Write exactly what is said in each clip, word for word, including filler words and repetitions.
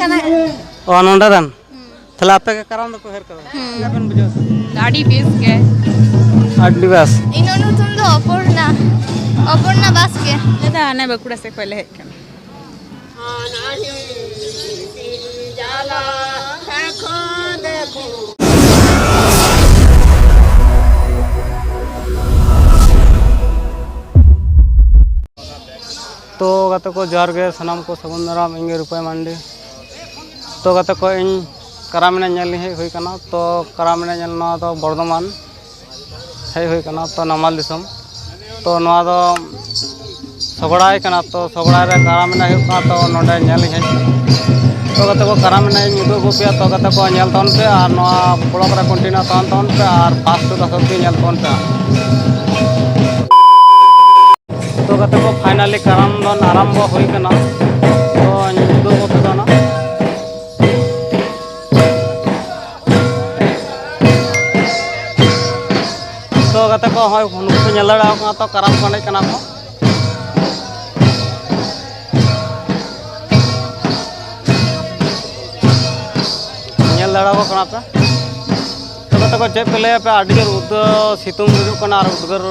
ᱠᱟᱱᱟ᱾ ᱚ, ᱱᱚᱰᱮ ᱨᱮᱱ? ᱛᱟᱦᱞᱮ ᱟᱯᱮ ᱜᱮ ᱠᱟᱨᱟᱢ ᱫᱚᱠᱚ ᱦᱮᱨ ᱠᱟᱫᱟ? ᱦᱩᱸ᱾ ᱪᱮᱫ ᱵᱮᱱ ᱵᱩᱡᱷᱟᱹᱣ ᱠᱮᱫᱟ? ᱟᱹᱰᱤ ᱵᱮᱥ ᱜᱮ᱾ ᱟᱹᱰᱤ ᱵᱮᱥ᱾ ᱤᱧᱟᱹᱜ ᱧᱩᱛᱩᱢ ᱫᱚ ᱚᱯᱚᱨᱱᱟ, ᱚᱯᱚᱨᱱᱟ ᱵᱟᱥᱠᱮ᱾ ᱫᱟᱫᱟ, ᱦᱟᱱᱮ ᱵᱟᱸᱠᱩᱲᱟ ᱥᱮᱫ ᱠᱷᱚᱱ ᱞᱮ ᱦᱮᱡ ᱠᱟᱱᱟ᱾ ᱛᱚ ᱜᱟᱛᱮ ᱠᱚ, ᱡᱚᱦᱟᱨ ᱜᱮ ᱥᱟᱱᱟᱢ ᱠᱚ, ᱥᱟᱹᱜᱩᱱ ᱫᱟᱨᱟᱢ᱾ ᱤᱧ ᱜᱮ ᱨᱩᱯᱟᱹᱭ ᱢᱟᱱᱰᱤ᱾ ᱛᱚ ᱜᱟᱛᱮ ᱠᱚ, ᱤᱧ ᱠᱟᱨᱟᱢ ᱮᱱᱮᱡ ᱧᱮᱞ ᱦᱮᱡ ᱦᱩᱭ ᱠᱟᱱᱟ᱾ ᱛᱚ ᱠᱟᱨᱟᱢ ᱮᱱᱮᱡ ᱧᱮᱞ, ᱱᱚᱣᱟ ᱫᱚ ᱵᱚᱨᱫᱷᱚᱢᱟᱱ ᱦᱮᱡ ᱦᱩᱭ ᱠᱟᱱᱟ, ᱛᱚ ᱱᱟᱢᱟᱞ ᱫᱤᱥᱚᱢ᱾ ᱛᱚ ᱱᱚᱣᱟ ᱫᱚ ᱥᱚᱜᱲᱟᱭ ᱠᱟᱱᱟ, ᱛᱚ ᱥᱚᱜᱲᱟᱭ ᱨᱮ ᱠᱟᱨᱟᱢ ᱮᱱᱮᱡ ᱦᱩᱭᱩᱜ ᱠᱟᱱᱟ, ᱛᱚ ᱱᱚᱰᱮ ᱧᱮᱞ ᱤᱧ ᱦᱮᱡ ᱠᱟᱱᱟ᱾ ᱛᱚ ᱜᱟᱛᱮ ᱠᱚ, ᱠᱟᱨᱟᱢ ᱮᱱᱮᱡ ᱤᱧ ᱩᱫᱩᱜ ᱟᱹᱜᱩ ᱯᱮᱭᱟ, ᱛᱚ ᱜᱟᱛᱮ ᱠᱚ ᱧᱮᱞ ᱛᱟᱵᱚᱱ ᱯᱮ ᱟᱨ ᱱᱚᱣᱟ ᱵᱞᱚᱜ ᱨᱮ ᱠᱚᱱᱴᱤᱱᱤᱭᱩ ᱛᱟᱦᱮᱱ ᱛᱟᱵᱚᱱ ᱯᱮ ᱟᱨ ᱯᱷᱟᱥᱴ ᱴᱩ ᱞᱟᱥᱴ ᱚᱵᱫᱤ ᱧᱮᱞ ᱛᱟᱵᱚᱱ ᱯᱮ᱾ ᱛᱚ ᱜᱟᱛᱮ ᱠᱚ, ᱯᱷᱟᱭᱱᱟᱞᱤ ᱠᱟᱨᱟᱢ ᱫᱚᱱ ᱟᱨᱟᱢᱵᱚ ᱦᱩᱭ ᱠᱟᱱᱟ᱾ ᱛᱚ ᱩᱫᱩᱜ ᱟᱹᱜᱩ ᱯᱮ ᱠᱟᱱᱟ᱾ ᱛᱚ ᱜᱟᱛᱮ ᱠᱚ, ᱦᱚᱸᱜᱼᱚᱭ ᱱᱩᱠᱩ ᱯᱮ ᱧᱮᱞ ᱫᱟᱲᱮᱭᱟᱠᱚ ᱠᱟᱱᱟ, ᱛᱚ ᱠᱟᱨᱟᱢ ᱠᱚ ᱮᱱᱮᱡ ᱠᱟᱱᱟ ᱠᱚ᱾ ᱧᱮᱞ ᱫᱟᱲᱮᱭᱟᱠᱚ ᱠᱟᱱᱟ ᱯᱮ᱾ ᱛᱚ ᱜᱟᱛᱮ ᱠᱚ, ᱪᱮᱫ ᱯᱮ ᱞᱟᱹᱭᱟ ᱯᱮ, ᱟᱹᱰᱤ ᱡᱳᱨ ᱩᱫᱽᱜᱟᱹᱨ ᱥᱤᱛᱩᱝ ᱵᱩᱡᱩᱜ ᱠᱟᱱᱟ ᱟᱨ ᱩᱫᱽᱜᱟᱹᱨ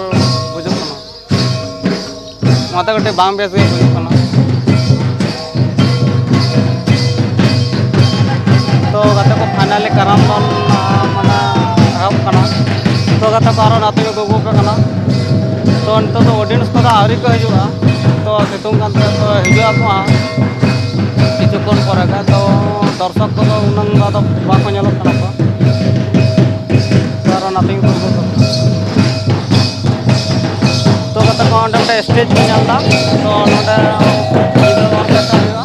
ᱵᱩᱡᱩᱜ ᱠᱟᱱᱟ᱾ ᱚᱱᱟᱛᱮ ᱠᱟᱹᱴᱤᱡ ᱵᱟᱝ ᱵᱮᱥ ᱜᱮ ᱵᱩᱡᱩᱜ ᱠᱟᱱᱟ᱾ ᱛᱚ ᱜᱟᱛᱮ ᱠᱚ, ᱯᱷᱟᱭᱱᱟᱞᱤ ᱠᱟᱨᱟᱢ ᱵᱚᱱ, ᱟᱸ, ᱢᱟᱱᱮ ᱮᱦᱚᱵ ᱠᱟᱱᱟ᱾ ᱛᱚ ᱜᱟᱛᱮ ᱠᱚ, ᱟᱨᱚ ᱱᱟᱛᱮ ᱜᱮ ᱩᱫᱩᱜ ᱟᱯᱮ ᱠᱟᱱᱟ᱾ ᱛᱚ ᱱᱤᱛᱚᱜ ᱫᱚ ᱚᱰᱤᱭᱮᱱᱥ ᱠᱚᱫᱚ ᱟᱹᱣᱨᱤ ᱠᱚ ᱦᱤᱡᱩᱜᱼᱟ᱾ ᱛᱚ ᱥᱤᱛᱩᱝ ᱠᱟᱱ ᱛᱮ ᱛᱚ ᱦᱤᱡᱩᱜ ᱟᱠᱚ ᱦᱟᱸᱜ ᱠᱤᱪᱷᱩ ᱠᱷᱚᱱ ᱯᱚᱨᱮ ᱜᱮ᱾ ᱛᱚ ᱫᱚᱨᱥᱚᱠ ᱠᱚᱫᱚ ᱩᱱᱟᱹᱝ ᱫᱚ ᱟᱫᱚ ᱵᱟᱠᱚ ᱧᱮᱞᱚᱜ ᱠᱟᱱᱟ ᱠᱚ᱾ ᱛᱚ ᱟᱨᱚ ᱱᱟᱛᱮ ᱜᱮ ᱩᱫᱩᱜ ᱟᱯᱮ ᱠᱟᱱᱟ᱾ ᱛᱚ ᱜᱟᱛᱮ ᱠᱚ, ᱚᱸᱰᱮ ᱢᱤᱫᱴᱮᱱ ᱥᱴᱮᱡᱽ ᱠᱚ ᱧᱮᱞ ᱮᱫᱟ᱾ ᱛᱚ ᱱᱚᱰᱮ ᱧᱤᱫᱟᱹ ᱚᱨᱠᱮᱥᱴᱨᱟ ᱦᱩᱭᱩᱜᱼᱟ᱾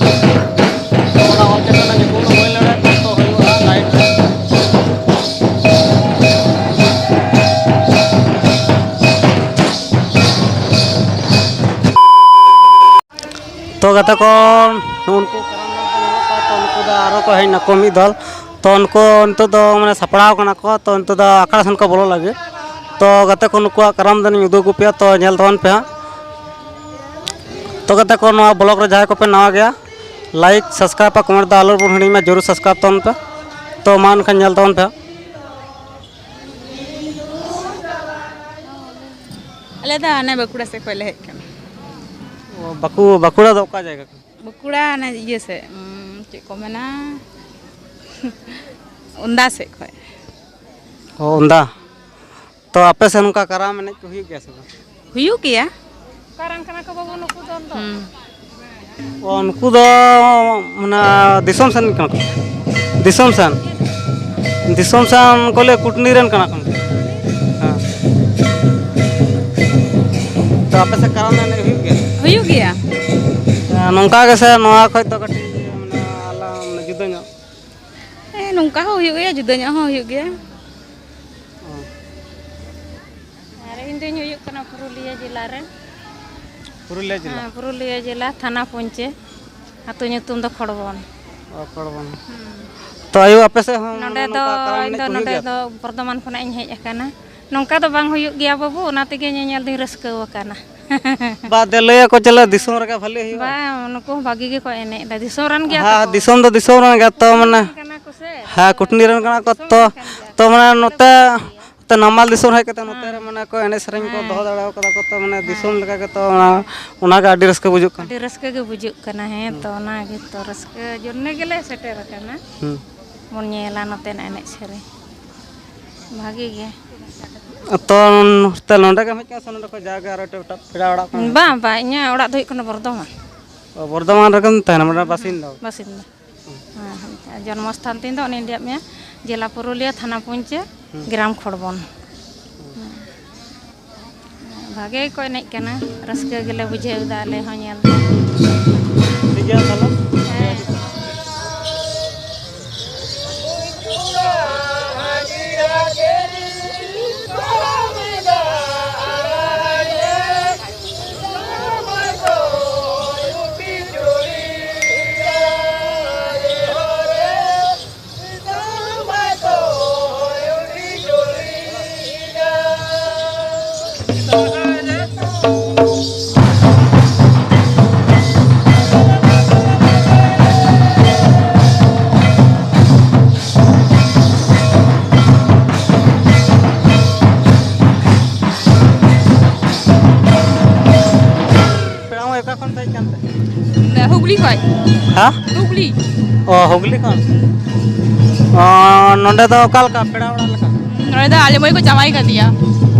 ᱛᱚ ᱚᱱᱟ ᱚᱨᱠᱮᱥᱴᱨᱟ ᱨᱮᱱᱟᱜ ᱧᱩᱛᱩᱢ ᱫᱚ ᱵᱟᱹᱧ ᱞᱟᱹᱭ ᱫᱟᱲᱮᱭᱟᱜ ᱠᱟᱱᱟ, ᱛᱚ ᱦᱩᱭᱩᱜᱼᱟ ᱱᱟᱭᱤᱴ ᱨᱮ᱾ ᱛᱚ ᱜᱟᱛᱮ ᱠᱚ, ᱩᱱᱠᱩ ᱠᱟᱨᱟᱢ ᱫᱚᱞ ᱠᱚ ᱧᱮᱞᱚᱜ ᱠᱟᱱᱟ, ᱛᱚ ᱩᱱᱠᱩ ᱫᱚ ᱟᱨᱚ ᱠᱚ ᱦᱮᱡ ᱱᱟᱠᱚ ᱢᱤᱫ ᱫᱚᱞ᱾ ᱛᱚ ᱩᱱᱠᱩ ᱱᱤᱛᱚᱜ ᱫᱚ ᱢᱟᱱᱮ ᱥᱟᱯᱲᱟᱣ ᱠᱟᱱᱟ ᱠᱚ, ᱛᱚ ᱱᱤᱛᱚᱜ ᱫᱚ ᱟᱠᱷᱲᱟ ᱥᱮᱱ ᱠᱚ ᱵᱚᱞᱚ ᱞᱟᱹᱜᱤᱫ᱾ ᱛᱚ ᱜᱟᱛᱮ ᱠᱚ, ᱱᱩᱠᱩᱣᱟᱜ ᱠᱟᱨᱟᱢ ᱫᱚᱞᱤᱧ ᱩᱫᱩᱜ ᱟᱹᱜᱩ ᱯᱮᱭᱟ, ᱛᱚ ᱧᱮᱞ ᱛᱟᱵᱚᱱ ᱯᱮ ᱦᱟᱸᱜ᱾ ᱛᱚ ᱜᱟᱛᱮ ᱠᱚ, ᱱᱚᱣᱟ ᱵᱞᱚᱜ ᱨᱮ ᱡᱟᱦᱟᱸᱭ ᱠᱚᱯᱮ ᱱᱟᱣᱟ ᱜᱮᱭᱟ, ᱞᱟᱭᱤᱠ, ᱥᱟᱵᱥᱠᱨᱟᱭᱤᱵ ᱟᱨ ᱠᱚᱢᱮᱱᱴ ᱫᱚ ᱟᱞᱚ ᱵᱚᱱ ᱦᱤᱲᱤᱧ ᱢᱟ, ᱡᱚᱨᱩᱨ ᱥᱟᱵᱥᱠᱨᱟᱭᱤᱵ ᱛᱟᱵᱚᱱ ᱯᱮ᱾ ᱛᱚ ᱢᱟ ᱮᱱᱠᱷᱟᱱ ᱧᱮᱞ ᱛᱟᱵᱚᱱ ᱯᱮ᱾ ᱟᱞᱮ ᱫᱚ ᱦᱟᱱᱮ ᱵᱟᱸᱠᱩᱲᱟ ᱥᱮᱫ ᱠᱷᱚᱱ ᱞᱮ ᱦᱮᱡ ᱟᱠᱟᱱᱟ᱾ ᱚ, ᱵᱟᱸᱠᱩ-, ᱵᱟᱸᱠᱩᱲᱟ ᱫᱚ ᱚᱠᱟ ᱡᱟᱭᱜᱟ ᱠᱷᱚᱱ? ᱵᱟᱸᱠᱩᱲᱟ ᱦᱟᱱᱮ ᱤᱭᱟᱹ ᱥᱮᱫ, ᱩᱸ, ᱪᱮᱫ ᱠᱚ ᱢᱮᱱᱟ, ᱚᱱᱫᱟ ᱥᱮᱫ ᱠᱷᱚᱱ᱾ ᱚ, ᱚᱱᱫᱟ᱾ ᱛᱚ ᱟᱯᱮ ᱥᱮᱫ ᱱᱚᱝᱠᱟ ᱠᱟᱨᱟᱢ ᱮᱱᱮᱡ ᱠᱚ ᱦᱩᱭᱩᱜ ᱜᱮᱭᱟ ᱥᱮ ᱵᱟᱝ? ᱦᱩᱭᱩᱜ ᱜᱮᱭᱟ᱾ ᱠᱟᱨᱟᱢ ᱠᱟᱱᱟ ᱠᱚ ᱵᱟᱹᱵᱩ ᱱᱩᱠᱩ ᱫᱚ᱾ ᱦᱩᱸ᱾ ᱚ, ᱩᱱᱠᱩ ᱫᱚ ᱢᱟᱱᱮ ᱫᱤᱥᱚᱢ ᱥᱮᱱ ᱠᱟᱱᱟ ᱠᱚ᱾ ᱫᱤᱥᱚᱢ ᱥᱮᱱ᱾ ᱫᱤᱥᱚᱢ ᱥᱮᱱ ᱠᱚ ᱞᱟᱹᱭᱟ ᱠᱩᱴᱱᱤ ᱨᱮᱱ ᱠᱟᱱᱟ ᱠᱚ᱾ ᱦᱮᱸ᱾ ᱛᱚ ᱟᱯᱮ ᱥᱮᱫ ᱠᱟᱨᱟᱢ ᱮᱱᱮᱡ ᱦᱩᱭᱩᱜ ᱜᱮᱭᱟ? ᱦᱩᱭᱩᱜ ᱜᱮᱭᱟ᱾ ᱦᱮᱸ, ᱱᱚᱝᱠᱟ ᱜᱮ ᱥᱮ ᱱᱚᱣᱟ ᱠᱷᱚᱡ ᱫᱚ ᱠᱟᱹᱴᱤᱡ ᱢᱟᱱᱮ ᱟᱞᱟᱫᱟ, ᱢᱟᱱᱮ ᱡᱩᱫᱟᱹ ᱧᱚᱜ? ᱦᱮᱸ, ᱱᱚᱝᱠᱟ ᱦᱚᱸ ᱦᱩᱭᱩᱜ ᱜᱮᱭᱟ, ᱡᱩᱫᱟᱹ ᱧᱚᱜ ᱦᱚᱸ ᱦᱩᱭᱩᱜ ᱜᱮᱭᱟ᱾ ᱚ᱾ ᱟᱨ ᱤᱧ ᱫᱩᱧ ᱦᱩᱭᱩᱜ ᱠᱟᱱᱟ ᱯᱩᱨᱩᱞᱤᱭᱟᱹ ᱡᱮᱞᱟ ᱨᱮᱱ᱾ ᱯᱩᱨᱩᱞᱤᱭᱟᱹ ᱡᱮᱞᱟ? ᱦᱮᱸ, ᱯᱩᱨᱩᱞᱤᱭᱟᱹ ᱡᱮᱞᱟ, ᱛᱷᱟᱱᱟ ᱯᱚᱧᱪᱮ, ᱟᱹᱛᱩ ᱧᱩᱛᱩᱢ ᱫᱚ ᱠᱷᱚᱲᱵᱚᱱ᱾ ᱚ, ᱠᱷᱚᱲᱵᱚᱱ᱾ ᱦᱩᱸ᱾ ᱛᱚ ᱟᱭᱳ, ᱟᱯᱮ ᱥᱮᱫ ᱦᱚᱸ ᱱᱚᱸᱰᱮ ᱢᱟᱱᱮ ᱫᱚ, ᱱᱚᱝᱠᱟ ᱠᱟᱨᱟᱢ ᱤᱧ ᱮᱱᱮᱡ ᱫᱚ ᱠᱚ ᱦᱩᱭᱩᱜ ᱱᱚᱸᱰᱮ ᱜᱮᱭᱟ? ᱫᱚ ᱵᱚᱨᱫᱷᱚᱢᱟᱱ ᱠᱷᱚᱱᱟᱜ ᱤᱧ ᱦᱮᱡ ᱟᱠᱟᱱᱟ᱾ ᱱᱚᱝᱠᱟ ᱫᱚ ᱵᱟᱝ ᱦᱩᱭᱩᱜ ᱜᱮᱭᱟ ᱵᱟᱹᱵᱩ, ᱚᱱᱟ ᱛᱮᱜᱮ ᱧᱮᱧᱮᱞ ᱫᱩᱧ ᱨᱟᱹᱥᱠᱟᱹ ᱟᱠᱟᱱᱟ᱾ ᱵᱟ, ᱫᱮ ᱞᱟᱹᱭᱟᱠᱚ ᱪᱮᱞᱮ ᱫᱤᱥᱚᱢ ᱨᱮᱜᱮ ᱵᱷᱟᱞᱮ ᱦᱩᱭᱩᱜᱼᱟ᱾ ᱵᱟᱝ, ᱱᱩᱠᱩ ᱦᱚᱸ ᱵᱷᱟᱜᱤ ᱜᱮᱠᱚ ᱮᱱᱮᱡ ᱮᱫᱟ, ᱫᱤᱥᱚᱢ ᱨᱮᱱ ᱜᱮᱭᱟ ᱦᱮᱸ, ᱛᱚ᱾ ᱫᱤᱥᱚᱢ ᱫᱚ ᱫᱤᱥᱚᱢ ᱨᱮᱱ ᱜᱮᱭᱟ ᱛᱚ, ᱠᱩᱴᱱᱤ ᱢᱟᱱᱮ ᱨᱮᱱ ᱠᱟᱱᱟ ᱠᱚ ᱥᱮ, ᱦᱮᱸ, ᱠᱩᱴᱱᱤ ᱨᱮᱱ ᱠᱟᱱᱟ ᱠᱚ ᱫᱤᱥᱚᱢ ᱛᱚ᱾ ᱨᱮᱱ ᱠᱟᱱ ᱜᱮᱭᱟ ᱛᱚ ᱠᱚ, ᱢᱟᱱᱮ ᱚᱱᱟ ᱛᱮᱞᱮ ᱱᱚᱛᱮ, ᱵᱩᱡᱷᱟᱹᱣ ᱜᱮᱭᱟ᱾ ᱱᱚᱛᱮ ᱱᱟᱢᱟᱞ ᱫᱤᱥᱚᱢ ᱦᱮᱡ ᱠᱟᱛᱮ ᱱᱚᱛᱮ ᱨᱮ ᱦᱮᱸ᱾ ᱢᱟᱱᱮ ᱠᱚ ᱮᱱᱮᱡ ᱥᱮᱨᱮᱧ ᱠᱚ ᱦᱮᱸ᱾ ᱫᱚᱦᱚ ᱫᱟᱲᱮ ᱠᱟᱫᱟ ᱠᱚ ᱛᱚ, ᱢᱟᱱᱮ ᱦᱮᱸ᱾ ᱫᱤᱥᱚᱢ ᱞᱮᱠᱟ ᱜᱮᱛᱚ ᱚᱱᱟ, ᱚᱱᱟᱜᱮ ᱟᱹᱰᱤ ᱨᱟᱹᱥᱠᱟᱹ ᱵᱩᱡᱩᱜ ᱠᱟᱱᱟ᱾ ᱟᱹᱰᱤ ᱨᱟᱹᱥᱠᱟᱹ ᱜᱮ ᱵᱩᱡᱩᱜ ᱠᱟᱱᱟ, ᱦᱮᱸ ᱦᱩᱸ᱾ ᱛᱚ, ᱚᱱᱟ ᱜᱮᱛᱚ ᱨᱟᱹᱥᱠᱟᱹ ᱡᱚᱱᱱᱮ ᱜᱮᱞᱮ ᱥᱮᱴᱮᱨ ᱟᱠᱟᱱᱟ᱾ ᱦᱩᱸ᱾ ᱵᱚᱱ ᱧᱮᱞᱟ ᱱᱚᱛᱮᱱᱟᱜ ᱮᱱᱮᱡ ᱥᱮᱨᱮᱧ᱾ ᱵᱷᱟᱜᱮ ᱜᱮ᱾ ᱛᱚ, ᱱᱚᱛᱮ ᱱᱚᱰᱮ ᱜᱮᱢ ᱦᱮᱡ ᱠᱟᱱᱟ ᱥᱮ ᱱᱚᱰᱮ ᱠᱷᱚᱱ ᱡᱟᱜᱮ ᱟᱨᱚ ᱮᱴᱟᱜ, ᱮᱴᱟᱜ ᱯᱮᱲᱟ ᱚᱲᱟᱜ ᱠᱷᱚᱱ? ᱵᱟᱝ, ᱵᱟᱝ, ᱤᱧᱟᱹᱜ ᱚᱲᱟᱜ ᱫᱚ ᱦᱩᱭᱩᱜ ᱠᱟᱱᱟ ᱵᱚᱨᱫᱷᱚᱢᱟᱱ᱾ ᱚ, ᱵᱚᱨᱫᱷᱚᱢᱟᱱ ᱨᱮᱜᱮᱢ ᱛᱟᱦᱮᱱᱟ, ᱢᱟᱱᱮ ᱵᱟᱥᱤᱱᱫᱟ? ᱵᱟᱥᱤᱱᱫᱟ᱾ ᱦᱮᱸ, ᱦᱮᱸ᱾ ᱡᱚᱱᱢᱚ ᱥᱛᱷᱟᱱ ᱛᱤᱧ ᱫᱚ ᱚᱱᱮᱧ ᱞᱟᱹᱭᱟᱫ ᱢᱮᱭᱟ, ᱡᱮᱞᱟ ᱯᱩᱨᱩᱞᱤᱭᱟᱹ, ᱛᱷᱟᱱᱟ ᱯᱚᱧᱪᱮ, ᱦᱩᱸ᱾ ᱜᱨᱟᱢ ᱠᱷᱚᱲᱵᱚᱱ᱾ ᱦᱩᱸ᱾ ᱵᱷᱟᱜᱮ ᱜᱮᱠᱚ ᱮᱱᱮᱡ ᱠᱟᱱᱟ, ᱨᱟᱹᱥᱠᱟᱹ ᱜᱮᱞᱮ ᱵᱩᱡᱷᱟᱹᱣ ᱮᱫᱟ ᱟᱞᱮ ᱦᱚᱸ ᱧᱮᱞ ᱛᱮ᱾ ᱴᱷᱤᱠ ᱜᱮᱭᱟ ᱛᱟᱦᱚᱞᱮ᱾ ᱦᱮᱸ᱾ ᱦᱮᱸ? ᱦᱩᱜᱽᱞᱤ᱾ ᱚ, ᱦᱩᱜᱽᱞᱤ ᱠᱷᱚᱱ? ᱚ, ᱱᱚᱸᱰᱮ ᱫᱚ ᱚᱠᱟ ᱞᱮᱠᱟ, ᱯᱮᱲᱟ ᱚᱲᱟᱜ ᱞᱮᱠᱟ? ᱱᱚᱸᱰᱮ ᱫᱚ ᱟᱞᱮ ᱢᱟᱹᱭ ᱠᱚ ᱡᱟᱶᱟᱭ ᱠᱟᱫᱮᱭᱟ᱾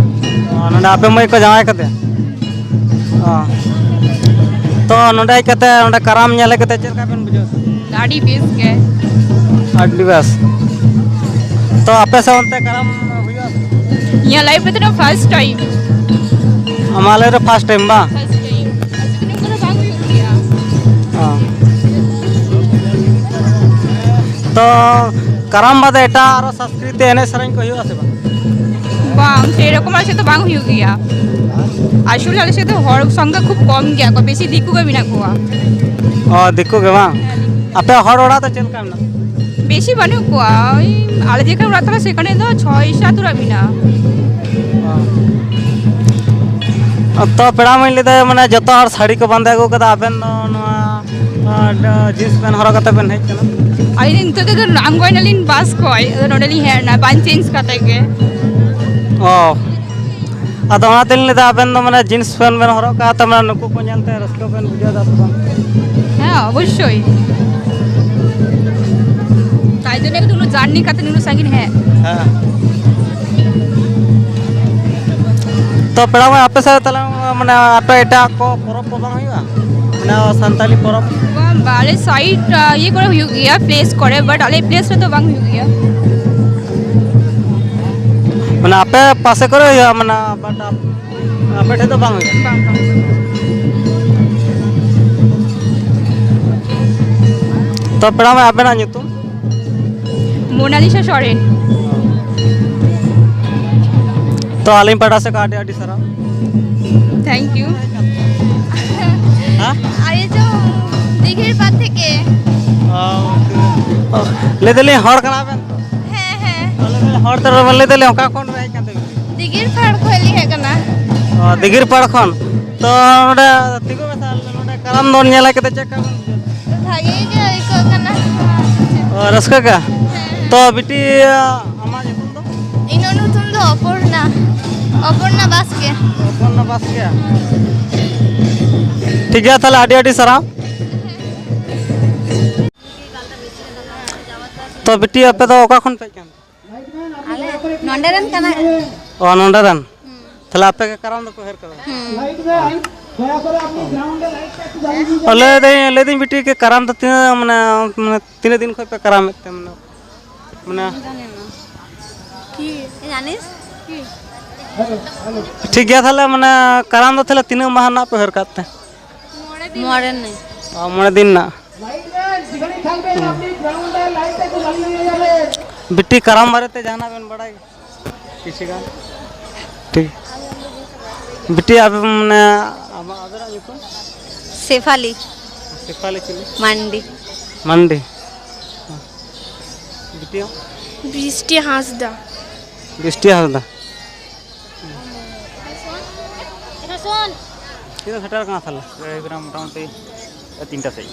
ᱚ, ᱱᱚᱸᱰᱮ ᱟᱯᱮ ᱢᱟᱹᱭ ᱠᱚ ᱡᱟᱶᱟᱭ ᱠᱟᱫᱮᱭᱟ? ᱚ᱾ ᱛᱚ, ᱱᱚᱸᱰᱮ ᱦᱮᱡ ᱠᱟᱛᱮ, ᱱᱚᱸᱰᱮ ᱠᱟᱨᱟᱢ ᱧᱮᱞ ᱦᱮᱡ ᱠᱟᱛᱮ ᱪᱮᱫ ᱞᱮᱠᱟ ᱵᱮᱱ ᱵᱩᱡᱷᱟᱹᱣ ᱫᱟ? ᱟᱹᱰᱤ ᱵᱮᱥ ᱜᱮ᱾ ᱟᱹᱰᱤ ᱵᱮᱥ᱾ ᱛᱚ, ᱟᱯᱮ ᱥᱮᱫ ᱚᱱᱛᱮ ᱠᱟᱨᱟᱢ ᱦᱩᱭᱩᱜᱼᱟ ᱥᱮ? ᱤᱧᱟᱹᱜ life ᱨᱮᱫᱚ first time᱾ ᱟᱢᱟᱜ life ᱨᱮ first time ᱵᱟᱝ? First time᱾ ᱟᱞᱮ ᱥᱮᱫ ᱫᱚ ᱱᱚᱝᱠᱟ ᱫᱚ ᱵᱟᱝ ᱦᱩᱭᱩᱜ ᱜᱮᱭᱟ᱾ ᱚ᱾ ᱛᱚ, ᱠᱟᱨᱟᱢ ᱵᱟᱫᱮ ᱮᱴᱟᱜ ᱟᱨᱚ ᱥᱟᱸᱥᱠᱨᱤᱛᱤᱠ ᱮᱱᱮᱡ ᱥᱮᱨᱮᱧ ᱠᱚ ᱦᱩᱭᱩᱜᱼᱟ ᱥᱮ ᱵᱟᱝ? ᱵᱟᱝ, ᱥᱮᱨᱚᱠᱚᱢ ᱟᱞᱮ ᱥᱮᱫ ᱫᱚ ᱵᱟᱝ ᱦᱩᱭᱩᱜ ᱜᱮᱭᱟ᱾ ᱟᱥᱚᱞᱮ ᱟᱞᱮ ᱥᱮᱫ ᱫᱚ ᱦᱚᱲ ᱥᱚᱝᱠᱷᱟ ᱠᱷᱩᱵ ᱠᱚᱢ ᱜᱮᱭᱟ ᱠᱚ, ᱵᱮᱥᱤ ᱫᱤᱠᱩ ᱜᱮ ᱢᱮᱱᱟᱜ ᱠᱚᱣᱟ᱾ ᱚ, ᱫᱤᱠᱩ ᱜᱮ ᱵᱟᱝ? ᱟᱯᱮ ᱦᱚᱲ ᱚᱲᱟᱜ ᱫᱚ ᱪᱮᱫ ᱞᱮᱠᱟ ᱢᱮᱱᱟᱜ? ᱵᱮᱥᱤ ᱵᱟᱹᱱᱩᱜ ᱠᱚᱣᱟ, ᱳᱭ ᱟᱞᱮ ᱡᱮᱠᱷᱟᱱ ᱚᱲᱟᱜ ᱛᱟᱞᱮ ᱥᱮᱠᱷᱟᱱᱮ ᱫᱚ ᱪᱷᱚᱭ ᱥᱟᱛ ᱚᱲᱟᱜ ᱢᱮᱱᱟᱜᱼᱟ᱾ ᱚ᱾ ᱛᱚ, ᱯᱮᱲᱟ ᱢᱟᱹᱧ ᱞᱟᱹᱭᱫᱟ, ᱢᱟᱱᱮ, ᱡᱚᱛᱚ ᱦᱚᱲ ᱥᱟᱹᱲᱤ ᱠᱚ ᱵᱟᱸᱫᱮ ᱟᱹᱜᱩ ᱠᱟᱫᱟ, ᱟᱵᱮᱱ ᱫᱚ ᱱᱚᱣᱟ, ᱟ, ᱰ-, jeans pant ᱦᱚᱨᱚᱜ ᱠᱟᱛᱮ ᱵᱮᱱ ᱦᱮᱡ ᱠᱟᱱᱟ? ᱟᱹᱞᱤᱧ ᱱᱤᱛᱚᱜ ᱜᱮ ᱨᱟᱢᱜᱚᱲ ᱞᱤᱧ bus ᱠᱷᱚᱡ, ᱟᱫᱚ ᱱᱚᱰᱮ ᱞᱤᱧ ᱦᱮᱡ ᱮᱱᱟ, ᱵᱟᱝ change ᱠᱟᱛᱮ ᱜᱮ᱾ ᱚ, ᱟᱫᱚ ᱚᱱᱟᱛᱮᱞᱤᱧ ᱞᱟᱹᱭᱫᱟ, ᱟᱵᱮᱱ ᱫᱚ, ᱢᱟᱱᱮ, jeans pant ᱵᱮᱱ ᱦᱚᱨᱚᱜ ᱠᱟᱜᱼᱟ, ᱛᱚ, ᱢᱟᱱᱮ, ᱱᱩᱠᱩ ᱠᱚ ᱧᱮᱞᱛᱮ ᱨᱟᱹᱥᱠᱟᱹ ᱵᱮᱱ ᱵᱩᱡᱷᱟᱹᱣ ᱫᱟ ᱥᱮ ᱵᱟᱝ? ᱦᱮᱸ, ᱚᱵᱚᱥᱥᱳᱭ᱾ ᱛᱟᱭ ᱡᱚᱱᱱᱮ ᱜᱮ ᱩᱱᱟᱹᱜ journey ᱠᱟᱛᱮ ᱱᱩᱱᱟᱹᱜ ᱥᱟᱺᱜᱤᱧ ᱦᱮᱡ᱾ ᱦᱮᱸ᱾ ᱛᱚ, ᱯᱮᱲᱟ ᱢᱟ ᱟᱯᱮ ᱥᱮᱫ ᱛᱟᱦᱞᱮ, ᱢᱟᱱᱮ, ᱟᱯᱮ ᱮᱴᱟᱜ ᱠᱚ ᱯᱚᱨᱚᱵᱽ ᱠᱚ ᱵᱟᱝ ᱦᱩᱭᱩᱜᱼᱟ? ᱢᱟᱱᱮ, ᱥᱟᱱᱛᱟᱞᱤ ᱯᱚᱨᱚᱵᱽ? ᱵᱟᱝ, ᱵᱟᱝ, ᱟᱞᱮ side, ᱟ, ᱤᱭᱟᱹ ᱠᱚᱨᱮ ᱦᱩᱭᱩᱜ ᱜᱮᱭᱟ, place ᱠᱚᱨᱮ, but ᱟᱞᱮ place ᱨᱮᱫᱚ ᱵᱟᱝ ᱦᱩᱭᱩᱜ ᱜᱮᱭᱟ᱾ ᱢᱟᱱᱮ, ᱟᱯᱮ ᱯᱟᱥᱮ ᱠᱚᱨᱮ ᱦᱩᱭᱩᱜᱼᱟ, ᱢᱟᱱᱮ, but ᱟᱯ-, ᱟᱯᱮ ᱴᱷᱮᱡ ᱫᱚ ᱵᱟᱝ ᱦᱩᱭᱩᱜᱼᱟ? ᱵᱟᱝ, ᱵᱟᱝ᱾ ᱛᱚ, ᱯᱮᱲᱟ ᱢᱟ, ᱟᱵᱮᱱᱟᱜ ᱧᱩᱛᱩᱢ? ᱢᱳᱱᱟᱞᱤᱥᱟ ᱥᱚᱨᱮᱱ᱾ ᱛᱚ, ᱟᱹᱞᱤᱧ ᱯᱟᱦᱴᱟ ᱥᱮᱫ ᱠᱷᱚᱱ ᱟᱹᱰᱤ ᱟᱹᱰᱤ ᱥᱟᱨᱦᱟᱣ᱾ Thank you᱾ ᱦᱮᱸ? ᱟᱭᱳ ᱪᱚ ᱫᱤᱜᱷᱤᱨ ᱯᱟᱲ ᱛᱷᱮᱠᱮ᱾ ᱚ, ᱚ, ᱞᱟᱹᱭ ᱫᱟᱞᱤᱧ, ᱦᱚᱲ ᱠᱟᱱᱟ ᱵᱮᱱ ᱛᱚ? ᱦᱮᱸ, ᱦᱮᱸ᱾ ᱛᱟᱦᱞᱮ ᱵᱮᱱ ᱦᱚᱲ ᱛᱚ ᱵᱟᱵᱮᱱ ᱞᱟᱹᱭ ᱫᱟᱞᱤᱧ, ᱚᱠᱟ ᱠᱷᱚᱱ ᱵᱮᱱ ᱦᱮᱡ ᱠᱟᱱ ᱛᱮ? ᱫᱤᱜᱷᱤᱨ ᱯᱟᱲ ᱠᱷᱚᱱ ᱞᱤᱧ ᱦᱮᱡ ᱠᱟᱱᱟ᱾ ᱚ, ᱫᱤᱜᱷᱤᱨ ᱯᱟᱲ ᱠᱷᱚᱱ᱾ ᱛᱚ, ᱱᱚᱰᱮ ᱛᱤᱸᱜᱩ ᱢᱮᱥᱮ, ᱱᱚᱰᱮ ᱠᱟᱨᱟᱢ ᱫᱚᱱ ᱧᱮᱞ ᱦᱮᱡ ᱠᱟᱛᱮ ᱪᱮᱫ ᱞᱮᱠᱟ ᱵᱮᱱ ᱵᱩᱡᱷᱟᱹᱣ ᱫᱟ? ᱵᱷᱟᱜᱮ ᱜᱮ ᱟᱹᱭᱠᱟᱹᱜ ᱠᱟᱱᱟ᱾ ᱚ, ᱨᱟᱹᱥᱠᱟᱹ ᱜᱮ? ᱦᱮᱸ᱾ ᱛᱚ, ᱵᱤᱴᱤ, ᱟᱢᱟᱜ ᱧᱩᱛᱩᱢ ᱫᱚ? ᱤᱧᱟᱹᱜ ᱧᱩᱛᱩᱢ ᱫᱚ ᱚᱯᱚᱨᱱᱟ, ᱚᱯᱚᱨᱱᱟ ᱵᱟᱥᱠᱮ᱾ ᱚᱯᱚᱨᱱᱟ ᱵᱟᱥᱠᱮ᱾ ᱴᱷᱤᱠ ᱜᱮᱭᱟ, ᱛᱟᱦᱞᱮ ᱟᱹᱰᱤ ᱟᱹᱰᱤ ᱥᱟᱨᱦᱟᱣ᱾ ᱛᱚ ᱵᱤᱴᱤ, ᱟᱯᱮ ᱫᱚ ᱚᱠᱟ ᱠᱷᱚᱱ ᱯᱮ ᱦᱮᱡ ᱟᱠᱟᱱ ᱛᱮ? ᱟᱞᱮ ᱱᱚᱰᱮ ᱨᱮᱱ ᱠᱟᱱᱟ᱾ ᱚ, ᱱᱚᱰᱮ ᱨᱮᱱ᱾ ᱛᱟᱦᱞᱮ ᱟᱯᱮ ᱜᱮ ᱠᱟᱨᱟᱢ ᱫᱚᱯᱮ ᱦᱟᱹᱨ ᱠᱟᱫᱟ? ᱦᱩᱸ᱾ ᱚ, ᱞᱟᱹᱭᱫᱟᱹᱧ, ᱞᱟᱹᱭᱫᱟᱹᱧ ᱵᱤᱴᱤ, ᱠᱟᱨᱟᱢ ᱫᱚ ᱛᱤᱱᱟᱹᱜ, ᱢᱟᱱᱮ, ᱢᱟᱱᱮ ᱛᱤᱱᱟᱹᱜ ᱫᱤᱱ ᱠᱷᱚᱱ ᱯᱮ ᱠᱟᱨᱟᱢᱮᱫ ᱛᱮ, ᱢᱟᱱᱮ? ᱢᱟᱱᱮ ᱠᱤ ᱡᱟᱱᱤᱥ ᱠᱤ? ᱴᱷᱤᱠ ᱜᱮᱭᱟ, ᱛᱟᱦᱞᱮ, ᱢᱟᱱᱮ, ᱠᱟᱨᱟᱢ ᱫᱚ ᱛᱟᱦᱞᱮ ᱛᱤᱱᱟᱹᱜ ᱢᱟᱦᱟ ᱨᱮᱱᱟᱜ ᱯᱮ ᱦᱟᱹᱨ ᱠᱟᱫ ᱛᱮ? ᱢᱚᱬᱮ ᱫᱤᱱ᱾ ᱚ, ᱢᱚᱬᱮ ᱫᱤᱱ ᱨᱮᱱᱟᱜ᱾ ᱵᱤᱴᱤ, ᱠᱟᱨᱟᱢ ᱵᱟᱨᱮᱛᱮ ᱡᱟᱦᱟᱱᱟᱜ ᱵᱮᱱ ᱵᱟᱲᱟᱭ ᱠᱤᱪᱷᱩ ᱜᱟᱱ? ᱴᱷᱤᱠ᱾ ᱵᱤᱴᱤ, ᱟᱵᱮᱱ, ᱢᱟᱱᱮ, ᱟᱢᱟᱜ, ᱟᱵᱮᱱᱟᱜ ᱧᱩᱛᱩᱢ? ᱥᱮᱯᱷᱟᱞᱤ᱾ ᱥᱮᱯᱷᱟᱞᱤ ᱪᱤᱞᱤ? ᱢᱟᱱᱰᱤ᱾ ᱢᱟᱱᱰᱤ᱾ ᱵᱤᱴᱤ ᱟᱢ? ᱵᱤᱥᱴᱤ ᱦᱟᱸᱥᱫᱟ᱾ ᱵᱤᱥᱴᱤ ᱦᱟᱸᱥᱫᱟ᱾ ᱛᱤᱱᱟᱹᱜ ᱥᱮᱴᱮᱨ ᱠᱟᱱᱟ ᱛᱟᱦᱞᱮ? ᱦᱩᱭ ᱠᱟᱱᱟ ᱢᱚᱴᱟᱢᱩᱴᱤ ᱛᱤᱱᱴᱟ ᱥᱮᱫ᱾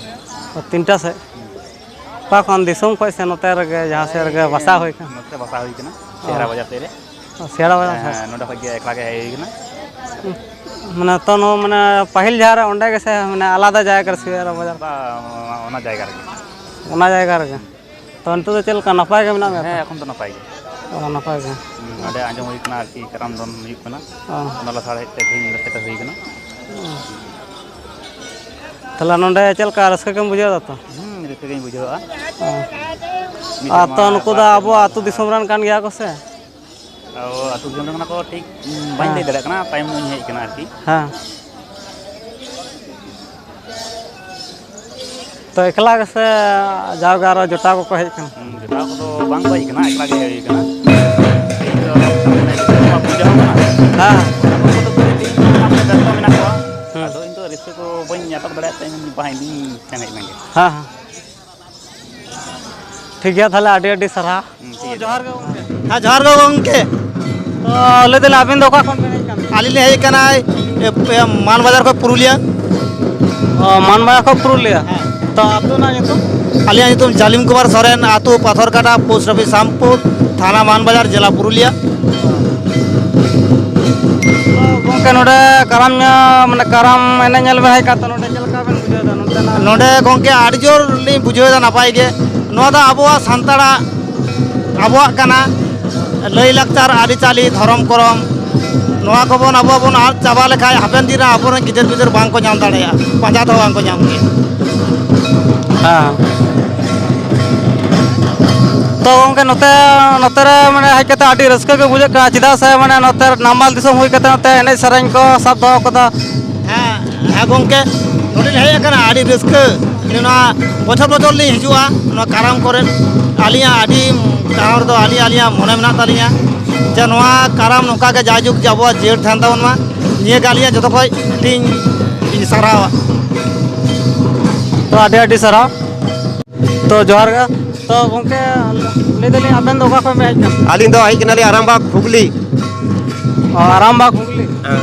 ᱚ, ᱛᱤᱱᱴᱟ ᱥᱮᱫ? ᱚᱠᱟ ᱠᱷᱚᱱ, ᱫᱤᱥᱚᱢ ᱠᱷᱚᱱ ᱥᱮ ᱱᱚᱛᱮ ᱨᱮᱜᱮ, ᱡᱟᱦᱟᱸ ᱥᱮᱫ ᱨᱮᱜᱮ ᱵᱟᱥᱟ ᱦᱩᱭ ᱠᱟᱱᱟ? ᱱᱚᱛᱮ ᱵᱟᱥᱟ ᱦᱩᱭ ᱠᱟᱱᱟ, ᱚ᱾ ᱥᱮᱦᱨᱟ ᱵᱟᱡᱟᱨ ᱥᱮᱫ ᱨᱮ᱾ ᱚ, ᱥᱮᱦᱨᱟ ᱵᱟᱡᱟᱨ ᱥᱮᱫ᱾ ᱦᱮᱸ, ᱱᱚᱸᱰᱮ ᱠᱷᱚᱡ ᱜᱮ ᱮᱠᱞᱟ ᱜᱮ ᱦᱮᱡ ᱦᱩᱭ ᱠᱟᱱᱟ᱾ ᱢᱟᱱᱮ ᱛᱚ ᱱᱚᱣᱟ, ᱢᱟᱱᱮ ᱯᱟᱹᱦᱤᱞ ᱡᱟᱦᱟᱸ ᱨᱮ, ᱚᱸᱰᱮ ᱜᱮᱥᱮ, ᱢᱟᱱᱮ ᱟᱞᱟᱫᱟ ᱡᱟᱭᱜᱟ ᱨᱮ ᱥᱮᱦᱨᱟ ᱵᱟᱡᱟᱨ? ᱵᱟ, ᱚᱱᱟ ᱡᱟᱭᱜᱟ ᱨᱮᱜᱮ᱾ ᱚᱱᱟ ᱡᱟᱭᱜᱟ ᱨᱮᱜᱮ? ᱛᱚ ᱱᱤᱛᱚᱜ ᱫᱚ ᱪᱮᱫ ᱞᱮᱠᱟ, ᱱᱟᱯᱟᱭ ᱜᱮ ᱢᱮᱱᱟᱜ ᱢᱮᱭᱟ ᱛᱚ? ᱦᱮᱸ, ᱮᱠᱷᱚᱱ ᱫᱚ ᱱᱟᱯᱟᱭ ᱜᱮ᱾ ᱚ, ᱱᱟᱯᱟᱭ ᱜᱮ᱾ ᱦᱩᱸ, ᱚᱸᱰᱮ ᱟᱸᱡᱚᱢ ᱦᱩᱭ ᱠᱟᱱᱟ ᱟᱨᱠᱤ, ᱠᱟᱨᱟᱢ ᱫᱚᱱ ᱦᱩᱭᱩᱜ ᱠᱟᱱᱟ᱾ ᱚ᱾ ᱚᱱᱟ ᱞᱟᱥᱟᱲᱦᱮᱫ ᱛᱮ ᱛᱮᱦᱮᱧ ᱱᱚᱰᱮ ᱥᱮᱴᱮᱨ ᱦᱩᱭ ᱠᱟᱱᱟ᱾ ᱚ᱾ ᱛᱟᱦᱞᱮ ᱱᱚᱰᱮ ᱪᱮᱫ ᱞᱮᱠᱟ, ᱨᱟᱹᱥᱠᱟᱹ ᱜᱮᱢ ᱵᱩᱡᱷᱟᱹᱣ ᱫᱟ ᱛᱚ? ᱦᱩᱸ, ᱨᱟᱹᱥᱠᱟᱹ ᱜᱤᱧ ᱵᱩᱡᱷᱟᱹᱣᱟ᱾ ᱚ᱾ ᱢᱤᱫ ᱟᱨ ᱥᱮᱨᱢᱟ ᱛᱚ ᱱᱩᱠᱩ ᱵᱟᱨ ᱫᱚ ᱥᱮᱨᱢᱟ ᱟᱵᱚ ᱞᱟᱦᱟ᱾ ᱟᱹᱛᱩ ᱫᱤᱥᱚᱢ ᱨᱮᱱ ᱠᱟᱱ ᱜᱮᱭᱟ ᱠᱚ ᱥᱮ? ᱚ, ᱟᱹᱛᱩ ᱫᱤᱥᱚᱢ ᱨᱮᱱ ᱠᱟᱱᱟ ᱠᱚ, ᱴᱷᱤᱠ, ᱩᱸ, ᱵᱟᱹᱧ ᱦᱮᱸ᱾ ᱞᱟᱹᱭ ᱫᱟᱲᱮᱭᱟᱜ ᱠᱟᱱᱟ, ᱛᱟᱭᱚᱢ ᱧᱚᱜ ᱤᱧ ᱦᱮᱡ ᱠᱟᱱᱟ ᱟᱨᱠᱤ᱾ ᱦᱮᱸ᱾ ᱛᱚ, ᱮᱠᱞᱟ ᱜᱮᱥᱮ ᱡᱟᱣᱜᱮ ᱟᱨᱚ ᱡᱚᱴᱟᱣ ᱠᱚᱠᱚ ᱦᱮᱡ ᱠᱟᱱᱟ? ᱦᱩᱸ, ᱡᱚᱴᱟᱣ ᱠᱚᱫᱚ ᱵᱟᱝ ᱠᱚ ᱦᱮᱡ ᱠᱟᱱᱟ, ᱮᱠᱞᱟ ᱜᱮ ᱦᱮᱡ ᱦᱩᱭ ᱠᱟᱱᱟ᱾ ᱛᱮᱦᱮᱧ ᱫᱚ ᱢᱟᱱᱮ ᱵᱤᱥᱱᱩ ᱵᱟᱵᱟ ᱯᱩᱡᱟᱹ ᱦᱚᱸ ᱠᱟᱱᱟ᱾ ᱦᱮᱸ᱾ ᱟᱫᱚ ᱩᱱᱠᱩ ᱫᱚ ᱠᱟᱹᱴᱤᱡ ᱛᱮᱦᱮᱧ ᱫᱚ ᱢᱮᱱᱟᱜ ᱠᱚᱣᱟ᱾ ᱦᱩᱸ᱾ ᱟᱫᱚ ᱤᱧ ᱫᱚ ᱨᱟᱹᱥᱠᱟᱹ ᱠᱚ ᱵᱟᱹᱧ ᱟᱴᱚᱠ ᱫᱟᱲᱮᱭᱟᱜ ᱛᱮ ᱤᱧ ᱵᱟᱝ, ᱤᱧ ᱥᱮᱱ ᱦᱮᱡ ᱞᱮᱱ ᱜᱮ᱾ ᱦᱮᱸ, ᱦᱮᱸ᱾ ᱴᱷᱤᱠ ᱜᱮᱭᱟ, ᱛᱟᱦᱞᱮ ᱟᱹᱰᱤ ᱟᱹᱰᱤ ᱥᱟᱨᱦᱟᱣ᱾ ᱦᱩᱸ, ᱴᱷᱤᱠ ᱜᱮᱭᱟ᱾ ᱡᱚᱦᱟᱨ ᱜᱮ ᱜᱚᱢᱠᱮ᱾ ᱦᱮᱸ, ᱡᱚᱦᱟᱨ ᱜᱮ ᱜᱚᱢᱠᱮ᱾ ᱛᱚ, ᱞᱟᱹᱭ ᱫᱟᱞᱤᱧ, ᱟᱹᱵᱤᱱ ᱫᱚ ᱚᱠᱟ ᱠᱷᱚᱱ ᱵᱤᱱ ᱦᱮᱡ ᱠᱟᱱᱟ? ᱟᱹᱞᱤᱧ ᱞᱤᱧ ᱦᱮᱡ ᱠᱟᱱᱟ, ᱮ, ᱮ, ᱢᱟᱱ ᱵᱟᱡᱟᱨ ᱠᱷᱚᱱ ᱯᱩᱨᱩᱞᱤᱭᱟᱹ᱾ ᱚ, ᱢᱟᱱ ᱵᱟᱡᱟᱨ ᱠᱷᱚᱱ ᱯᱩᱨᱩᱞᱤᱭᱟᱹ? ᱦᱮᱸ᱾ ᱛᱚ, ᱟᱹᱛᱩ ᱨᱮᱱᱟᱜ ᱧᱩᱛᱩᱢ? ᱟᱹᱞᱤᱧᱟᱜ ᱧᱩᱛᱩᱢ ᱡᱟᱞᱤᱢ ᱠᱩᱢᱟᱨ ᱥᱚᱨᱮᱱ, ᱟᱹᱛᱩ ᱯᱟᱛᱷᱚᱨ ᱠᱟᱴᱟ, ᱯᱳᱥᱴ ᱚᱯᱷᱤᱥ ᱥᱟᱢᱯᱩᱨ, ᱛᱷᱟᱱᱟ ᱢᱟᱱ ᱵᱟᱡᱟᱨ, ᱡᱮᱞᱟ ᱯᱩᱨᱩᱞᱤᱭᱟᱹ᱾ ᱛᱚ, ᱜᱚᱢᱠᱮ, ᱱᱚᱰᱮ ᱠᱟᱨᱟᱢ ᱧᱮ-, ᱢᱟᱱᱮ, ᱠᱟᱨᱟᱢ ᱮᱱᱮᱡ ᱧᱮᱞ ᱵᱮᱱ ᱦᱮᱡ ᱠᱟᱱ, ᱛᱚ, ᱱᱚᱰᱮ ᱪᱮᱫ ᱞᱮᱠᱟ ᱵᱮᱱ ᱵᱩᱡᱷᱟᱹᱣ ᱮᱫᱟ ᱱᱚᱛᱮᱱᱟᱜ? ᱱᱚᱰᱮ, ᱜᱚᱢᱠᱮ, ᱟᱹᱰᱤ ᱡᱳᱨ ᱞᱤᱧ ᱵᱩᱡᱷᱟᱹᱣ ᱮᱫᱟ, ᱱᱟᱯᱟᱭ ᱜᱮ᱾ ᱱᱚᱣᱟ ᱫᱚ ᱟᱵᱚᱣᱟᱜ ᱥᱟᱱᱛᱟᱲᱟᱜ, ᱟᱵᱚᱣᱟᱜ ᱠᱟᱱᱟ᱾ ᱞᱟᱹᱭᱼᱞᱟᱠᱪᱟᱨ, ᱟᱹᱨᱤᱪᱟᱹᱞᱤ, ᱫᱷᱚᱨᱚᱢ ᱠᱚᱨᱚᱢ, ᱱᱚᱣᱟ ᱠᱚᱵᱚᱱ ᱟᱵᱚ ᱵᱚᱱ ᱟᱫ ᱪᱟᱵᱟ ᱞᱮᱠᱷᱟᱡ, ᱦᱟᱯᱮᱱ ᱫᱤᱱ ᱨᱮ ᱟᱵᱚᱨᱮᱱ ᱜᱤᱫᱟᱹᱨ ᱯᱤᱫᱟᱹᱨ ᱵᱟᱝ ᱠᱚ ᱧᱟᱢ ᱫᱟᱲᱮᱭᱟᱜᱼᱟ, ᱯᱟᱸᱡᱟ ᱛᱮᱦᱚᱸ ᱵᱟᱝ ᱠᱚ ᱧᱟᱢ ᱜᱮᱭᱟ᱾ ᱦᱮᱸ᱾ ᱛᱚ ᱜᱚᱝᱠᱮ, ᱱᱚᱛᱮ, ᱱᱚᱛᱮ ᱨᱮ ᱢᱟᱱᱮ ᱦᱮᱡ ᱠᱟᱛᱮ ᱟᱹᱰᱤ ᱨᱟᱹᱥᱠᱟᱹ ᱜᱮ ᱵᱩᱡᱷᱟᱹᱜ ᱠᱟᱱᱟ, ᱪᱮᱫᱟᱜ ᱥᱮ ᱢᱟᱱᱮ ᱱᱚᱛᱮ ᱱᱟᱢᱟᱞ ᱫᱤᱥᱚᱢ ᱦᱩᱭ ᱠᱟᱛᱮ ᱱᱚᱛᱮ ᱮᱱᱮᱡ ᱥᱮᱨᱮᱧ ᱠᱚ ᱥᱟᱵ ᱫᱚᱦᱚ ᱠᱟᱫᱟ᱾ ᱦᱮᱸ, ᱦᱮᱸ ᱜᱚᱝᱠᱮ, ᱱᱚᱰᱮ ᱞᱤᱧ ᱦᱮᱡ ᱟᱠᱟᱱᱟ, ᱟᱹᱰᱤ ᱨᱟᱹᱥᱠᱟᱹ᱾ ᱱᱚᱣᱟ ᱵᱚᱪᱷᱚᱨ ᱵᱚᱪᱷᱚᱨ ᱞᱤᱧ ᱦᱤᱡᱩᱜᱼᱟ, ᱱᱚᱣᱟ ᱠᱟᱨᱟᱢ ᱠᱚᱨᱮ᱾ ᱟᱹᱞᱤᱧᱟᱜ ᱟᱹᱰᱤ ᱠᱟᱨᱟᱢ ᱨᱮᱫᱚ ᱟᱹᱞᱤᱧ, ᱟᱹᱞᱤᱧᱟᱜ ᱢᱚᱱᱮ ᱢᱮᱱᱟᱜ ᱛᱟᱹᱞᱤᱧᱟ ᱡᱮ ᱱᱚᱣᱟ ᱠᱟᱨᱟᱢ ᱱᱚᱝᱠᱟ ᱜᱮ ᱡᱟᱭᱡᱩᱜᱽ ᱡᱮ ᱟᱵᱚᱣᱟᱜ ᱡᱤᱭᱟᱹᱲ ᱛᱟᱦᱮᱱ ᱛᱟᱵᱚᱱ ᱢᱟ᱾ ᱱᱤᱭᱟᱹ ᱜᱮ ᱟᱹᱞᱤᱧᱟᱜ ᱡᱚᱛᱚ ᱠᱷᱚᱡ ᱞᱤᱧ, ᱞᱤᱧ ᱥᱟᱨᱦᱟᱣᱟ᱾ ᱛᱚ, ᱟᱹᱰᱤ ᱟᱹᱰᱤ ᱥᱟᱨᱦᱟᱣ᱾ ᱛᱚ, ᱡᱚᱦᱟᱨ ᱜᱮ᱾ ᱛᱚ ᱜᱚᱝᱠᱮ, ᱞᱟᱹᱭ ᱫᱟᱞᱤᱧ, ᱟᱵᱮᱱ ᱫᱚ ᱚᱠᱟ ᱠᱷᱚᱱ ᱵᱮᱱ ᱦᱮᱡ ᱠᱟᱱᱟ? ᱟᱹᱞᱤᱧ ᱫᱚ ᱦᱮᱡ ᱠᱟᱱᱟᱞᱤᱧ ᱟᱨᱟᱢᱵᱟᱜᱽ, ᱦᱩᱜᱽᱞᱤ᱾ ᱚ, ᱟᱨᱟᱢᱵᱟᱜᱽ, ᱦᱩᱜᱽᱞᱤ᱾ ᱦᱮᱸ᱾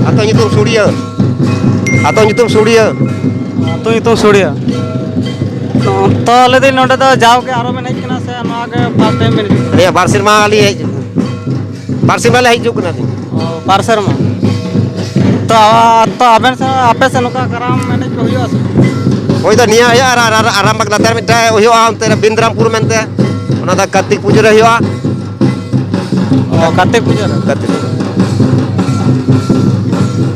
ᱟᱛᱳ ᱧᱩᱛᱩᱢ ᱥᱩᱲᱤᱭᱟᱹ᱾ ᱟᱛᱳ ᱧᱩᱛᱩᱢ ᱥᱩᱲᱤᱭᱟᱹ᱾ ᱟᱛᱳ ᱧᱩᱛᱩᱢ ᱥᱩᱲᱤᱭᱟᱹ᱾ ᱛᱚ, ᱛᱚ ᱞᱟᱹᱭ ᱫᱟᱹᱧ, ᱱᱚᱰᱮ ᱫᱚ ᱡᱟᱣ ᱜᱮ ᱟᱨᱚ ᱵᱮᱱ ᱦᱮᱡ ᱠᱟᱱᱟ ᱥᱮ ᱱᱚᱣᱟ ᱜᱮ first time ᱵᱮᱱ ᱦᱤᱡᱩᱜ ᱠᱟᱱᱟ? ᱱᱤᱭᱟᱹ ᱵᱟᱨ ᱥᱮᱨᱢᱟ ᱞᱤᱧ ᱦᱮᱡ, ᱵᱟᱨ ᱥᱮᱨᱢᱟ ᱞᱮ ᱦᱮᱡ ᱦᱤᱡᱩᱜ ᱠᱟᱱᱟ ᱞᱤᱧ᱾ ᱚ, ᱵᱟᱨ ᱥᱮᱨᱢᱟ᱾ ᱛᱚ, ᱛᱚ ᱟᱵᱮᱱ ᱥᱮᱫ, ᱟᱯᱮ ᱥᱮᱫ ᱱᱚᱝᱠᱟ ᱠᱟᱨᱟᱢ ᱮᱱᱮᱡ ᱠᱚ ᱦᱩᱭᱩᱜᱼᱟ ᱥᱮ? ᱦᱳᱭ ᱫᱚ ᱱᱤᱭᱟᱹ ᱦᱩᱭᱩᱜᱼᱟ, ᱟᱨ, ᱟᱨ, ᱟᱨ ᱟᱨᱟᱢᱵᱟᱜᱽ ᱞᱟᱛᱟᱨ ᱢᱤᱫᱴᱟᱝ ᱦᱩᱭᱩᱜᱼᱟ, ᱚᱱᱛᱮ ᱨᱮ ᱵᱤᱱᱫᱨᱟᱢᱯᱩᱨ ᱢᱮᱱᱛᱮ, ᱚᱱᱟ ᱫᱚ ᱠᱟᱨᱛᱤᱠ ᱯᱩᱡᱟᱹ ᱨᱮ ᱦᱩᱭᱩᱜᱼᱟ᱾ ᱚ, ᱠᱟᱨᱛᱤᱠ ᱯᱩᱡᱟᱹ ᱨᱮ? ᱠᱟᱨᱛᱤᱠ ᱯᱩᱡᱟᱹ᱾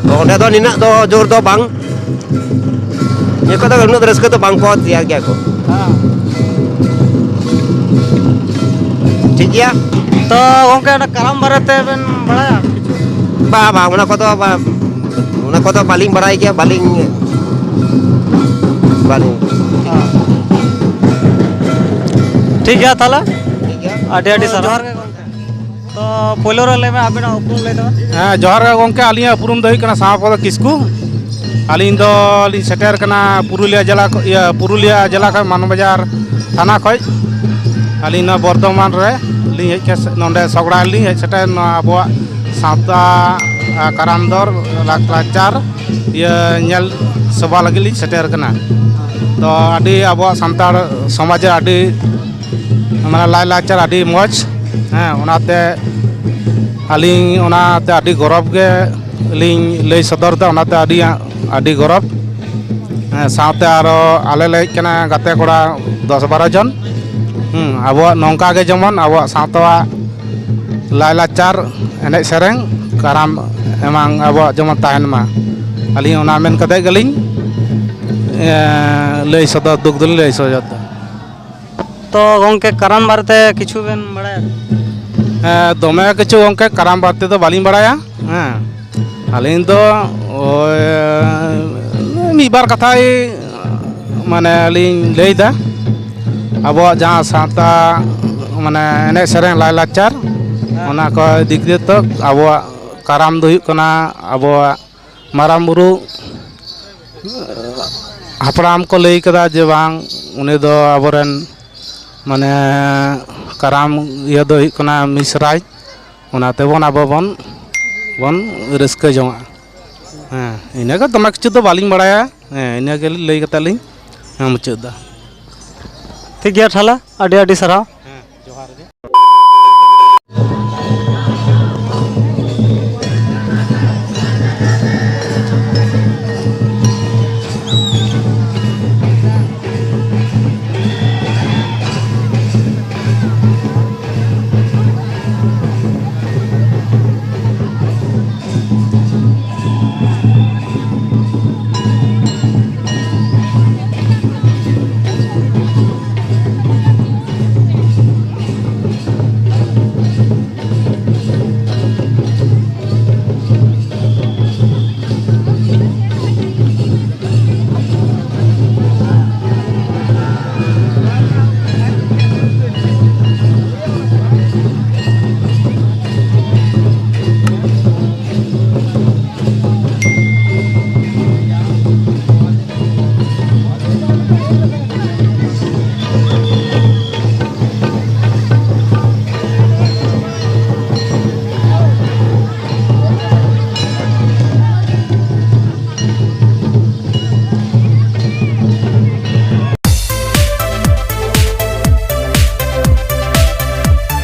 ᱛᱚ ᱚᱸᱰᱮ ᱫᱚ ᱱᱤᱱᱟᱹᱜ ᱫᱚ ᱡᱳᱨ ᱫᱚ ᱵᱟᱝ, ᱱᱤᱭᱟᱹ ᱠᱚᱫᱚ ᱩᱱᱟᱹᱜ ᱫᱚ ᱨᱟᱹᱥᱠᱟᱹ ᱫᱚ ᱵᱟᱝ ᱠᱚ ᱛᱮᱭᱟᱨ ᱜᱮᱭᱟ ᱠᱚ᱾ ᱦᱮᱸ᱾ ᱴᱷᱤᱠ ᱜᱮᱭᱟ᱾ ᱛᱚ ᱜᱚᱝᱠᱮ, ᱚᱱᱟ ᱠᱟᱨᱟᱢ ᱵᱟᱨᱮ ᱛᱮ ᱵᱮᱱ ᱵᱟᱲᱟᱭᱟ ᱠᱤᱪᱷᱩ? ᱵᱟ, ᱵᱟ, ᱚᱱᱟ ᱠᱚᱫᱚ ᱵᱟ, ᱚᱱᱟ ᱠᱚᱫᱚ ᱵᱟᱹᱞᱤᱧ ᱵᱟᱲᱟᱭ ᱜᱮᱭᱟ, ᱵᱟᱹᱞᱤᱧ, ᱵᱟᱹᱞᱤᱧ᱾ ᱦᱮᱸ᱾ ᱴᱷᱤᱠ ᱜᱮᱭᱟ ᱛᱟᱦᱚᱞᱮ᱾ ᱴᱷᱤᱠ ᱜᱮᱭᱟ᱾ ᱟᱹᱰᱤ ᱟᱹᱰᱤ ᱥᱟᱨᱦᱟᱣ᱾ ᱡᱚᱦᱟᱨ ᱜᱮ ᱜᱚᱝᱠᱮ᱾ ᱛᱚ ᱯᱳᱭᱞᱳ ᱨᱮ ᱞᱟᱹᱭ ᱢᱮ, ᱟᱵᱤᱱᱟᱜ ᱩᱯᱨᱩᱢ ᱞᱟᱹᱭ ᱛᱟᱵᱮᱱ᱾ ᱦᱮᱸ, ᱡᱚᱦᱟᱨ ᱜᱮ ᱜᱚᱝᱠᱮ, ᱟᱹᱞᱤᱧᱟᱜ ᱩᱯᱨᱩᱢ ᱫᱚ ᱦᱩᱭᱩᱜ ᱠᱟᱱᱟ ᱥᱟᱢᱟ ᱯᱚᱫᱚ ᱠᱤᱥᱠᱩ᱾ ᱟᱹᱞᱤᱧ ᱫᱚ ᱞᱤᱧ ᱥᱮᱴᱮᱨ ᱠᱟᱱᱟ ᱯᱩᱨᱩᱞᱤᱭᱟᱹ ᱡᱮᱞᱟ ᱠᱷᱚ-, ᱤᱭᱟᱹ, ᱯᱩᱨᱩᱞᱤᱭᱟᱹ ᱡᱮᱞᱟ ᱠᱷᱚᱱ, ᱢᱟᱱ ᱵᱟᱡᱟᱨ ᱛᱷᱟᱱᱟ ᱠᱷᱚᱱ᱾ ᱟᱹᱞᱤᱧ ᱱᱚᱣᱟ ᱵᱚᱨᱫᱷᱚᱢᱟᱱ ᱨᱮ ᱞᱤᱧ ᱦᱮᱡ ᱠᱟᱛᱮ, ᱱᱚᱰᱮ ᱥᱚᱜᱲᱟ ᱨᱮᱞᱤᱧ ᱦᱮᱡ ᱥᱮᱴᱮᱨ, ᱱᱚᱣᱟ ᱟᱵᱚᱣᱟᱜ ᱥᱟᱶᱛᱟ, ᱟ, ᱠᱟᱨᱟᱢ ᱫᱚᱨ, ᱞᱟᱠᱪᱟᱨ, ᱤᱭᱟᱹ, ᱧᱮᱞ ᱥᱚᱵᱷᱟ ᱞᱟᱹᱜᱤᱫ ᱞᱤᱧ ᱥᱮᱴᱮᱨ ᱠᱟᱱᱟ᱾ ᱛᱚ ᱟᱹᱰᱤ ᱟᱵᱚᱣᱟᱜ ᱥᱟᱱᱛᱟᱲ ᱥᱚᱢᱟᱡᱽ ᱨᱮ ᱟᱹᱰᱤ, ᱢᱟᱱᱮ, ᱞᱟᱭᱼᱞᱟᱠᱪᱟᱨ ᱟᱹᱰᱤ ᱢᱚᱡᱽ᱾ ᱦᱮᱸ, ᱚᱱᱟᱛᱮ ᱟᱹᱞᱤᱧ ᱚᱱᱟᱛᱮ ᱟᱹᱰᱤ ᱜᱚᱨᱚᱵᱽ ᱜᱮ ᱞᱤᱧ ᱞᱟᱹᱭ ᱥᱚᱫᱚᱨ ᱮᱫᱟ, ᱚᱱᱟᱛᱮ ᱟᱹᱰᱤ, ᱟᱹᱰᱤ ᱜᱚᱨᱚᱵᱽ᱾ ᱥᱟᱶᱛᱮ ᱟᱨᱚ ᱟᱞᱮ ᱞᱮ ᱦᱮᱡ ᱠᱟᱱᱟ ᱜᱟᱛᱮ ᱠᱚᱲᱟ ᱫᱚᱥ ᱵᱟᱨᱚ ᱡᱚᱱ᱾ ᱦᱩᱸ, ᱟᱵᱚᱣᱟᱜ ᱱᱚᱝᱠᱟ ᱜᱮ ᱡᱮᱢᱚᱱ ᱟᱵᱚᱣᱟᱜ ᱥᱟᱶᱛᱟᱣᱟᱜ ᱞᱟᱭᱼᱞᱟᱠᱪᱟᱨ, ᱮᱱᱮᱡ ᱥᱮᱨᱮᱧ, ᱠᱟᱨᱟᱢ ᱮᱢᱟᱱ ᱟᱵᱚᱣᱟᱜ ᱡᱮᱢᱚᱱ ᱛᱟᱦᱮᱱ ᱢᱟ᱾ ᱟᱹᱞᱤᱧ ᱚᱱᱟ ᱢᱮᱱ ᱠᱟᱛᱮ ᱜᱮᱞᱤᱧ, ᱮ, ᱞᱟᱹᱭ ᱥᱚᱫᱚᱨ, ᱫᱩᱠ ᱫᱚᱞᱤᱧ ᱞᱟᱹᱭ ᱥᱚᱫᱚᱨ ᱫᱟ᱾ ᱛᱚ ᱜᱚᱢᱠᱮ, ᱠᱟᱨᱟᱢ ᱵᱟᱨᱮᱛᱮ ᱠᱤᱪᱷᱩ ᱵᱮᱱ ᱵᱟᱲᱟᱭᱟ? ᱦᱮᱸ, ᱫᱚᱢᱮ ᱠᱤᱪᱷᱩ ᱜᱚᱢᱠᱮ, ᱠᱟᱨᱟᱢ ᱵᱟᱨᱮ ᱛᱮᱫᱚ ᱵᱟᱹᱞᱤᱧ ᱵᱟᱲᱟᱭᱟ᱾ ᱦᱮᱸ, ᱟᱹᱞᱤᱧ ᱫᱚ ᱳᱭ ᱢᱤᱫ ᱵᱟᱨ ᱠᱟᱛᱷᱟᱭ, ᱢᱟᱱᱮ, ᱞᱤᱧ ᱞᱟᱹᱭᱫᱟ᱾ ᱟᱵᱚᱣᱟᱜ ᱡᱟᱦᱟᱸ ᱥᱟᱶᱛᱟ, ᱢᱟᱱᱮ, ᱮᱱᱮᱡ ᱥᱮᱨᱮᱧ, ᱞᱟᱭᱼᱞᱟᱠᱪᱟᱨ, ᱦᱮᱸ᱾ ᱚᱱᱟ ᱠᱚ ᱫᱤᱠ ᱫᱤᱭᱮ ᱛᱚ ᱟᱵᱚᱣᱟᱜ ᱠᱟᱨᱟᱢ ᱫᱚ ᱦᱩᱭᱩᱜ ᱠᱟᱱᱟ ᱟᱵᱚᱣᱟᱜ ᱢᱟᱨᱟᱝ ᱵᱩᱨᱩ ᱦᱟᱯᱲᱟᱢ ᱠᱚ ᱞᱟᱹᱭ ᱠᱟᱫᱟ ᱡᱮ ᱵᱟᱝ, ᱩᱱᱤ ᱫᱚ ᱟᱵᱚᱨᱮᱱ, ᱢᱟᱱᱮ, ᱠᱟᱨᱟᱢ ᱤᱭᱟᱹ ᱫᱚ ᱦᱩᱭᱩᱜ ᱠᱟᱱᱟ ᱢᱤᱥᱨᱟᱭ᱾ ᱚᱱᱟ ᱛᱮᱵᱚᱱ ᱟᱵᱚ ᱵᱚᱱ, ᱵᱚᱱ ᱨᱟᱹᱥᱠᱟᱹ ᱡᱚᱝᱟᱜᱼᱟ᱾ ᱦᱮᱸ, ᱤᱱᱟᱹᱜᱮ, ᱫᱚᱢᱮ ᱠᱤᱪᱷᱩ ᱫᱚ ᱵᱟᱹᱞᱤᱧ ᱵᱟᱲᱟᱭᱟ᱾ ᱦᱮᱸ, ᱤᱱᱟᱹ ᱜᱮ ᱞᱟᱹᱭ ᱠᱟᱛᱮ ᱞᱤᱧ, ᱦᱮᱸ, ᱢᱩᱪᱟᱹᱫ ᱮᱫᱟ᱾ ᱴᱷᱤᱠ ᱜᱮᱭᱟ ᱛᱟᱦᱚᱞᱮ, ᱟᱹᱰᱤ ᱟᱹᱰᱤ ᱥᱟᱨᱦᱟᱣ᱾